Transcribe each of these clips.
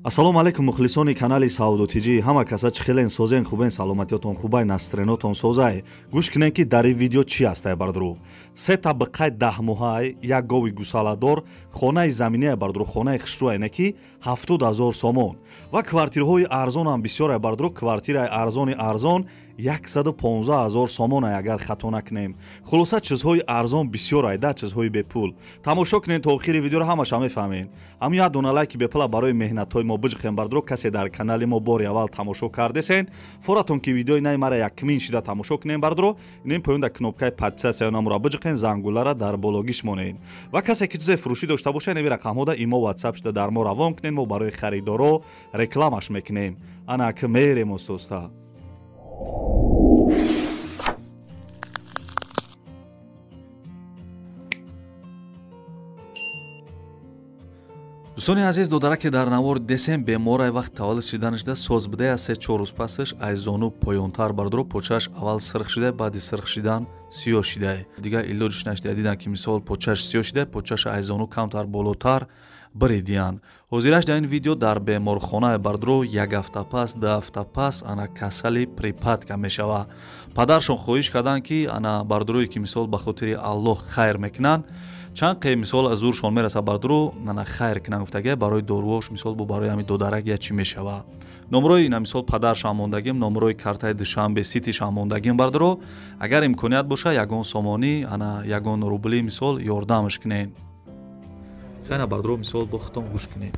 Ассалому алайкум мухлисони канали Савдо ТЖ. Ҳама каса чӣ хелен созен, хубен, саломатиётон хубай, настренотон созай. Гӯш кунен ки дар ин видео чӣ ҳастай бардуру. Се табақаи даҳмоҳай, як гови гусаладор, хонаи заминае бардуру, хонаи хушрӯай не ки 70,000 сомон. Ва квартираҳои арзонам бисёрай бардуру, квартираи арзони арзон 115,000 сомон агар хато накунем. Хулоса чизҳои арзон бисёрай да, чизҳои бепул. Тамошо кунен то охири видеоро, ҳамаша мефаҳмед. Ҳамин як дона лайки бепула барои меҳнатҳои мо биҷихем бардуро. Касе дар канали мо бори аввал тамошо кардесен, форатон ки видеои наи мара якмин шида тамошо кунем бардуро, инем поён дар кнопкаи подписаться намура биҷиқен, зангулара дар бологиш монед. Ва касе ки чизе фурӯшӣ дошта боша, инами рақамҳода имо WhatsApp шида дар мо равон кунен, мо барои харидоро рекламаш мекунем. Ана ки мерем остоста. Дӯстони азиз, додараке дар навор десем беморай вақт таваллуд шиданашда соз будая, 3-4 рӯз пасаш ай зону поёнтар бардуро почаш аввал сирх шида, баъди сирх шидан сиёҳ шида. Дигар илоҷиш нашида, дидан ки мисол почаш сиёҳ шида, почаш ай зону камтар болотар биридиянд. Ҳозираш дар ин видео дар беморхонаи бардуро як ҳафта пас, 2 ҳафта пас ана касали припадка мешава. Падаршон хоҳиш карданд ки ана бардурое ки мисол ба хотири Аллоҳ хайр мекунанд, чанд қе мисол аз зуршон мераса бардуро ана хайр кунанд гуфтага, барои доруош мисол бо барои ҳамин додарак я чӣ мешава. Номрои ина мисол падаршам мондагим, номрои картаи Душанбе Ситишам мондагим бардуро. Агар имконият боша ягон сомонӣ ана ягон рубли мисол ёрдамш кунед. Хайна бардуро мисол бо худтон гӯш кунед.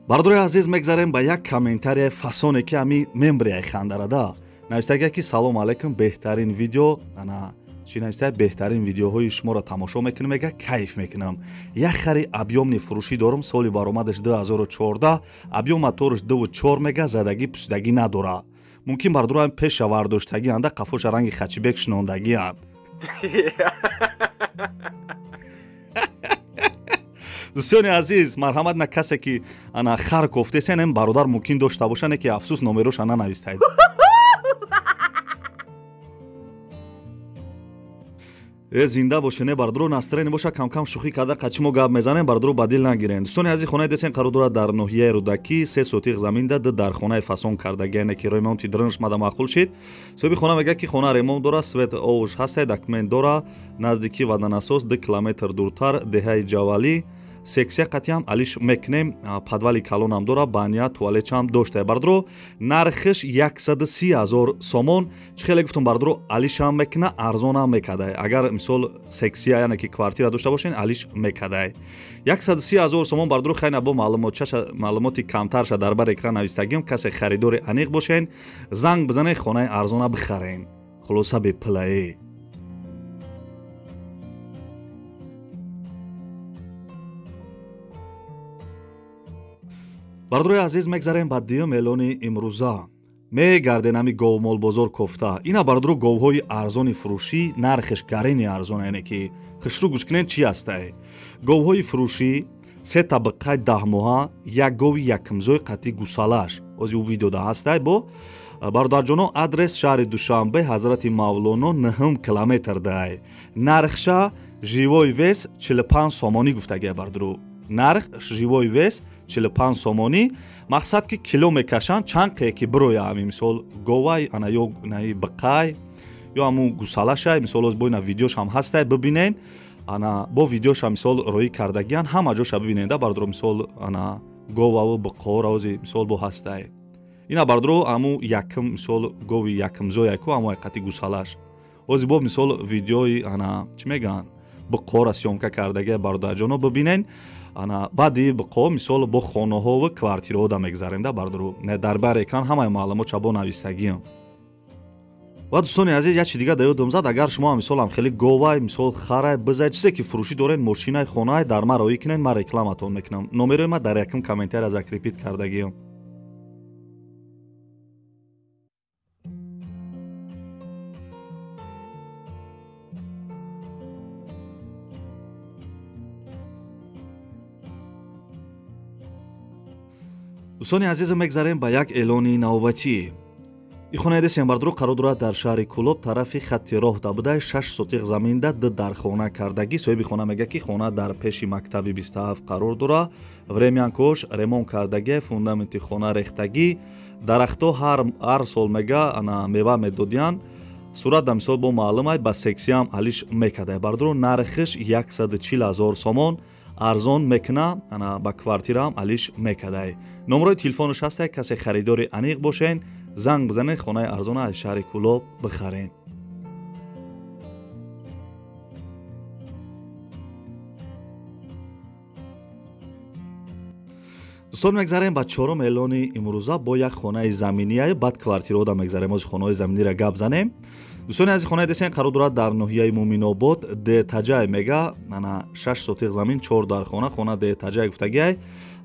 Бардурои азиз, мегзарем ба як комментарияи фасоне ки ҳами мембрияи хандарада. Навиштагия ки салом алайкум, беҳтарин видео, ана чӣ навиштая, беҳтарин видеоҳои шуморо тамошо мекунам, мега кайф мекунам. Як хари объёмни фурӯшӣ дорум, соли баромадаш 2014, объём мотораш 2.4 мега, задагӣ пусидагӣ надора. Мумкин бардуроам пеша вардоштагӣ анда қафоша ранги хачибек шинондагианд. Дӯстони азиз, марҳамат на касе ки ана хар кофтесен, ин бародар мумкин дошта боша, не ки афсӯс номероша нанавистаед. Зинда боше, не бардуро, настроение боша, камкам шӯхӣ карда қачи мо гап мезанем, бардуро ба дил нагирен. Дӯстони азиз, хонаи десен қарор дорад дар ноҳияи Рӯдакӣ, 3 сотиқ заминда, 2 дар хонаи фасон кардагия, не ки ремонти дрнш мада маъқул шид. Соҳиби хона мегӯяд ки хона ремонт дорад, свет овуш ҳастай, документ дора, наздики Ваданасос 2 километр дуртар, деҳаи Ҷавалӣ, сексия қатиам алиш мекунем, подвали калонам дора, баня, туалетчам дошта. Бардуро нархиш 130,000 сомон. Чӣ хеле гуфтум бардуро, алишам мекуна, арзонам мекадай. Агар мисол сексия яъне ки квартира дошта бошен, алиш мекадай. 130,000 сомон бардуро. Хайна бо маълумоти камтарша дар бар экран навистагим, касе харидори аниқ бошен, занг бизанед, хонаи арзона бихарен. Хулоса бепулае. Бардурои азиз, мегзарем ба дуюм эълони имрӯза. Мегарден ҳами говмолбозор кофта. Ина бардуро говҳои арзони фурӯшӣ, нархеш гарени арзон, яъне ки хушрӯ гӯш кунед чӣ ҳастай. Говҳои фурӯшӣ се табақаи даҳмоҳа, як гови якмзои қатъи гусалаш. Ози ӯ видеода ҳастай бо бародарҷоно. Адрес шаҳри Душанбе, Ҳазрати Мавлоно, 9 километр дай. Нархша живой вес 45 сомонӣ гуфтагия бардуро. Нарх живой вес 45 сомонӣ. Мақсад ки кило мекашанд, чанд қе ки бироя ҳами мисол говай ана ё наи биқай ё ҳамун гусалашай. Мисол оз бо ина видеошам ҳастай, бибинен. Ана бо видеоша мисол роӣ кардагиян, ҳама ҷоша бибинен да бардуро. Мисол ана говаву биқора ози мисол бо ҳастай. Ина бардуро ҳамун якм мисол гови якмзояку ҳамун ҳақиқати гусалаш. Ози бо мисол видеои ана чӣ мегӯянд, биқора съёмка кардагия бародарҷоно бибинен. Ана баъди биқо мисол бо хонаҳову квартираҳо да мегзарем да бардуро. Дар бар экран ҳамаи маълумот чабо навистагиам. Ва дӯстони азиз, як чи дига да ёдам зад, агар шумо мисолам хеле говай, мисол харай, бизай, чизе ки фурӯшӣ дорен, мошинай, хонай, дар ма роӣ кунен, ман рекламатон мекунам. Номерои ма дар якум комментария закрепит кардагиам. Дӯстони азиз, мегзарем ба як эълони навбатӣ. И хонаи десен бардро қарор дорад дар шаҳри Кӯлоб, тарафи хатти роҳ дабудай, 6 сотиқ заминда, 2 дар хона кардагӣ. Соҳиби хона мега, ки хона дар пеши мактаби 27 қарор дора, времянкош ремонт кардагӣ, фундаменти хона рехтагӣ, дарахто ҳар сол мега ана мева медодиян. Сурат да мисол бо маълумай, ба сексиям алиш мекадай. Бардро, нархиш 140 000 сомон, арзон мекуна, ана ба квартираам алиш мекадай. Номрои телефонаш ҳастай, касе харидори аниқ бошен, занг бизанед, хонаи арзона аз шаҳри Кӯлоб бихаред. Дӯстон, мегзарем ба чорум эълони имрӯза бо як хонаи заминия, баъд квартираода мегзарем. Ози хонаҳои заминиро гап занем. Дӯстони азиз, хонаи десен қарор дорад дар ноҳияи Муминобод, Детаҷай мега, ана 6 сотиқ замин, 4 дар хона, хона Детаҷай гуфтагиай,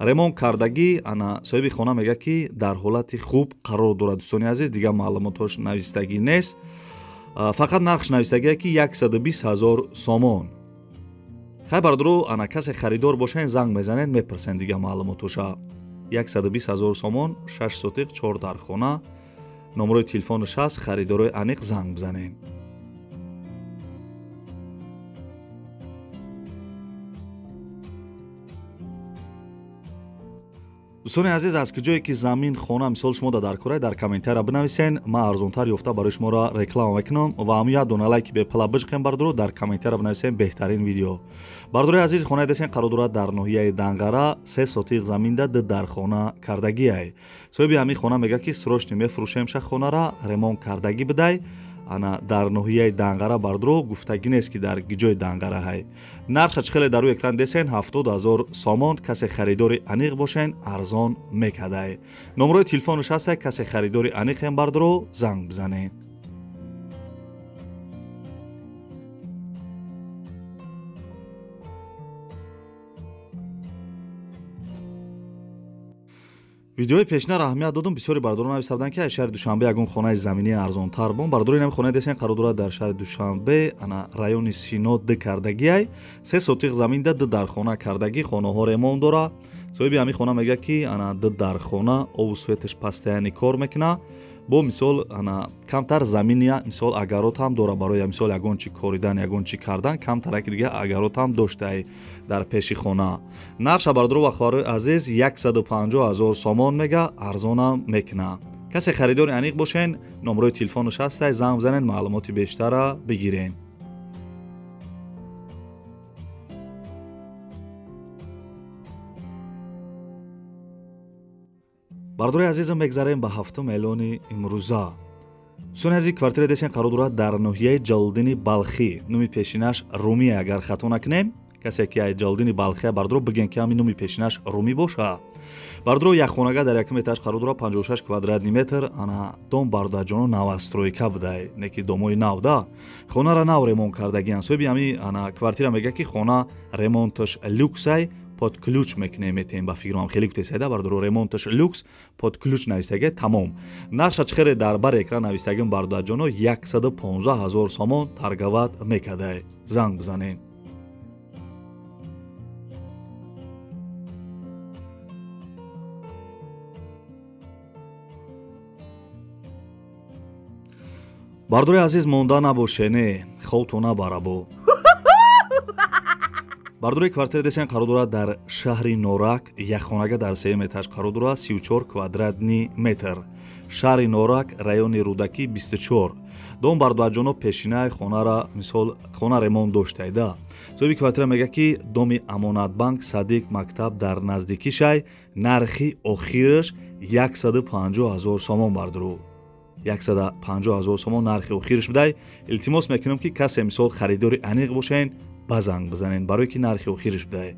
ремонт кардагӣ. Ана соҳиби хона мега, ки дар ҳолати хуб қарор дорад. Дӯстони азиз, дигар маълумотҳош навистагӣ нест, фақат нархш навистагие, ки 120 000 сомон. Хай бардро, ана касе харидор бошен, занг мезанед, мепурсен дигар маълумотоша. 120 000 сомон, 6 сотиқ, 4 дар хона, номрои телефонаш ҳаст, харидорои аниқ занг бизанед. Дӯстони азиз, аз куҷое ки замин, хона мисол шумо дар кора, дар комментария бинависен, ман арзонтар ёфта барои шуморо реклама мекунам ва ҳамун як дона лайки бепала биҷиқем. Бардоро, дар комментария бинависен беҳтарин видео. Бардори азиз, хонаи десен қарор дорад дар ноҳияи Данғара, 3 сотиқ заминда, 2 дар хона кардагиай. Соҳиби ҳамин хона мега, ки срочно мефурӯшемша, хонара ремонт кардагӣ бидай. Ана дар ноҳияи Данғара, бардро, гуфтагӣ нест, ки дар ҷои Данғара ҳай. Нархша чӣ хеле дар рӯи экран десен, 70 000 сомон. Касе харидори аниқ бошен, арзон мекадай. Номрои телефонаш ҳастай, касе харидори аниқем, бардро, занг бизанед. Видеои пешина аҳамият додум, бисёри бардорон нависта буданд, ки аз шаҳри Душанбе ягон хонаи заминии арзонтар бон. Бардори, инами хонаи десен қарор дорад дар шаҳри Душанбе, ана райони Сино, д кардагиай, 3 сотиқ заминда, 2 дар хона кардагӣ, хонаҳо ремонт дора. Соҳиби ҳамин хона мега, ки ана 2 дар хона, обу светаш постоянно кор мекуна. Бо мисол ана камтар заминия, мисол агарот ҳам дора, барои мисол ягон чи коридан, ягон чи кардан, камтараки дига агарот ҳам доштай дар пеши хона. Нарша, бардоро ва хоҳарои азиз, 150 000 сомон мега, арзонам мекуна. Касе харидори аниқ бошен, номрои телефонаш ҳастай, занг бизанед, маълумоти бештара бигирен. Бардори азизам, мегзарем ба ҳафтум эълони имрӯза. Дӯстони азиз, квартира десен қарор дорад дар ноҳияи Ҷалолиддини Балхӣ, номи пешинаш Румӣ, агар хато накунем. Касе ки аз Ҷалолиддини Балхия, бардоро, бигӯем, ки ҳамин номи пешинаш Румӣ боша. Бардоро, як хонага дар якум этаж қарор дорад, 56 квадратный метр. Ана дом, бародарҷоно, новостройка будай, не ки домои нав да, хонара нав ремонт кардагиян. Соҳиби ҳамин ана квартира мега, ки хона ремонташ люксай, под ключ мекунем, метем. Ба фикрам хеле гуфтесайда, бардоро, ремонташ люкс, под ключ навистага, тамом. Нарша чӣ хеле дар бар экран навистагим, бародарҷоно, 115 000 сомон, торговать мекадай, занг бизанед. Бардори азиз, монда набоше, не ховто набарабо. Бардори, квартира десен қарор дорад дар шаҳри Норак, якхонага дар сеюм этаж қарор дорад, 34 квадратный метр. Шаҳри Норак, райони Рӯдакӣ 24. Дом, бардоаҷоно, пешинаи хонара мисол хона ремонт доштайда. Соҳиби квартира мега, ки доми Амонатбанк, садик, мактаб дар наздикишай, нархи охираш 150 000 сомон. Бардору, 150 000 сомон нархи охираш бидай. Илтимос мекунам, ки касе мисол харидори аниқ бошен, ба занг бизанед, барое ки нархи охираш бидай.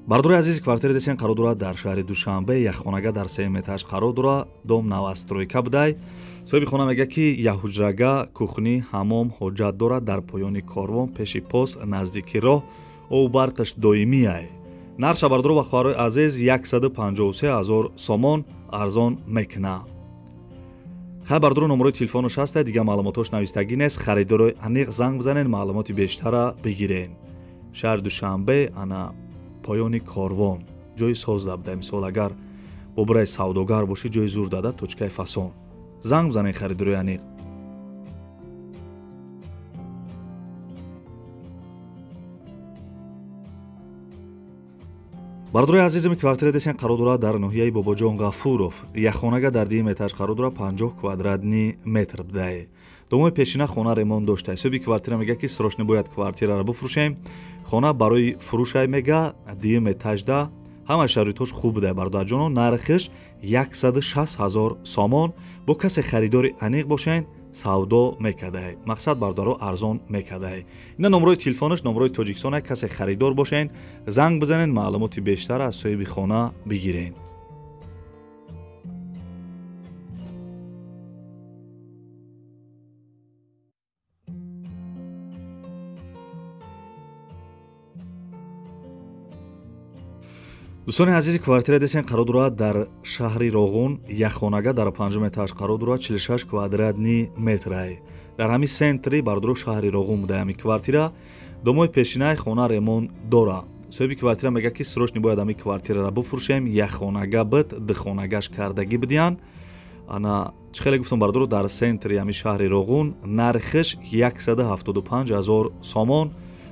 Бардори азиз, квартира десен қарор дорад дар шаҳри Душанбе, якхонага дар сеюм этаж қарор дорад, дом новостройка будай. Соҳиби хона мега, ки якҳуҷрага, кухни, ҳамом, ҳоҷат дорад, дар поёни корвон, пеши пост, наздики роҳ, обу барқаш доимиай. Нарша, бардоро ва хоҳарои азиз, 153 000 сомон, арзон мекуна. Хай бардору номерои телефонаш ҳаста, дига маълумотош навистагӣ нест. Харидорои аниқ занг бизанен, маълумоти бештара бигирен. Шаҳри Душанбе, ана поёни корвон, ҷои соз дабда. Мисол агар бобураи савдогар бошӣ, ҷои зур дада, точкаи фасон. Занг бизанен харидорои аниқ. Бардорои азизим, квартира десен қарор дорад дар ноҳияи Бобоҷон Ғафуров. Якхонага дар дуюм этаж қарор дорад, 50 квадратни метр будае. Домои пешина хона ремонт дошта. Ҳисоби квартира мега ки срочно бояд квартираро бифурӯшем. Хона барои фурӯшай мега, дуюм этажда ҳама шароитҳош хуб будае бародарҷоно. Нархиш 160 000 сомон. Бо касе харидори аниқ бошен, савдо мекардай. Мақсад бародаро арзон мекардай. Ина номерои телефонаш, номерои Тоҷикистон, касе харидор бошен, занг бизанен, маълумоти бештар аз соҳиби хона бигирен. Дӯстони азизи, квартира десен қарор дорад дар шаҳри Роғун, якхонага дар панҷум этаж қарор дорад, 46 квадратни метрай. Дар ҳамин центри бардоро шаҳри Роғун буда ҳамин квартира. Домои пешинаи хона ремонт дора. Соҳиби квартира мега ки срочно бояд ҳамин квартираро бифурӯшем. Якхонага буд, духонагаш кардагӣ бидиҳанд. Ана чӣ хеле гуфтам бардоро, дар центри ҳамин шаҳри Роғун нархиш 175 000 сомон.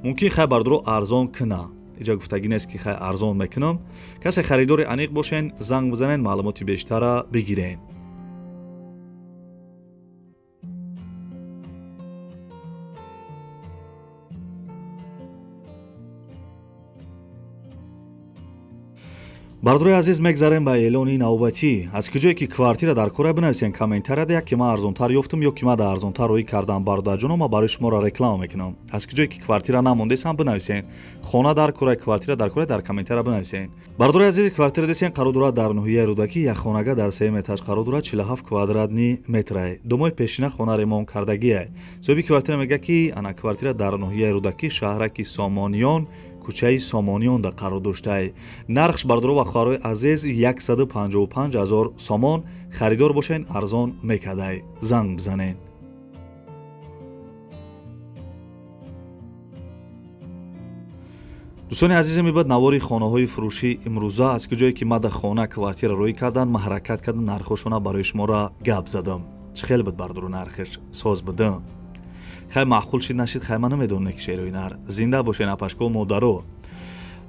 Мумкин хай бардоро арзон кина. Иҷа гуфтагӣ нест ки хай арзон мекунам. Касе харидори аниқ бошен, занг бизанен, маълумоти бештара бигирен. Бардорои азиз, мегзарем ба эълони навбатӣ. Аз куҷое ки квартира дар кора бинависен комментарияда, як ки ман арзонтар ёфтам ё ки ман дар арзонтар роӣ кардам бародарҷоно, ман барои шуморо реклама мекунам. Аз куҷое ки квартира намондесам бинависен. Хона дар кора, квартира дар кора, дар комментария бинависен. Бардорои азиз, квартира десен қарор дорад дар ноҳияи Рӯдакӣ, якхонага дар сеюм этаж қарор дорад, 47 квадратни метрай. Домои пешина хона ремонт кардагиай. Соҳиби квартира мегӯяд ки ана квартира дар ноҳияи Рӯдакӣ, шаҳраки Сомониён, кӯчаи Сомониёнда қарор доштае. Нархш бардоро ва хоҳарои азиз 155 000 сомон. Харидор бошен, арзон мекардай. Занг бизанен. Дӯстони азизам, ибад навори хонаҳои фурӯшӣ имрӯза. Аз куҷое ки мада хона квартира роӣ кардан, ман ҳаракат кардам, нархҳошона барои шуморо гап задам. Чӣ хел буд бардоро нархиш? Соз будам. Хай маъқул шид нашид, хай ман намедонам ки шерои нар. Зинда бошен апашко модаро.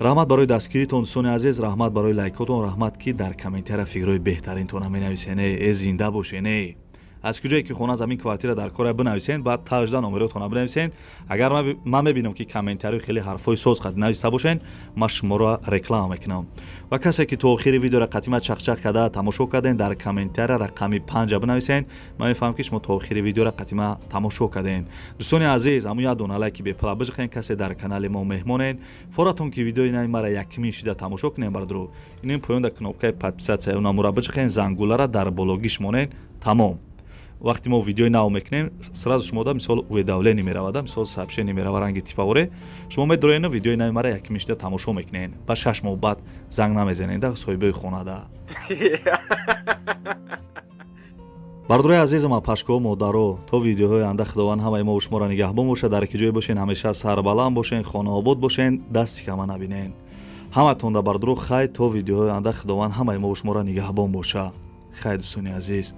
Раҳмат барои дастгиритон дӯстони азиз, раҳмат барои лайкотон, раҳмат ки дар комментария фикрҳои беҳтаринтона менависен. Э зинда бошен. Э аз куҷое ки хона замин квартира дар кора бинависен, баъд тажда номеротона бинависен. Агар ман мебинам ки комментарио хеле ҳарфҳои соз қад нависта бошен, ман шуморо реклама мекунам. Ва касе ки то охири видеоро қатима чақчақ карда тамошо карден, дар комментария рақами 5 бинависен. Ман мефаҳмам ки шумо то охири видеоро қатима тамошо карден. Дӯстони азиз, ҳамун як дона лайки бепала бижихен, касе дар канали мо меҳмонен. Форатон ки видеои нави мара якмин шида тамошо кунен бардро, инин поён дар кнопкаи подписаться унамура бижихен, зангулара дар бологиш монен. Тамом. Вақти мо видеои нав мекунем, сразу шумо да мисол уведомление меравада, мисол сообщение мерава ранги типаворе. Шумо медроена видеои нави мара якмин шида тамошо мекунен. Ба 6 моҳ баъд занг намезанен да соҳибои хонада. Бардорои азизам, апашко модаро, то видеоҳои анда Худованд ҳамаи мо шуморо нигаҳбон бошад. Дар ки ҷое бошен, ҳамеша сарбаланд бошен, хонаобод бошен, дасти кама набинен. Ҳаматонда бардоро хай, то видеоҳои анда Худованд ҳамаи мо шуморо нигаҳбон боша. Хай дӯстони азиз.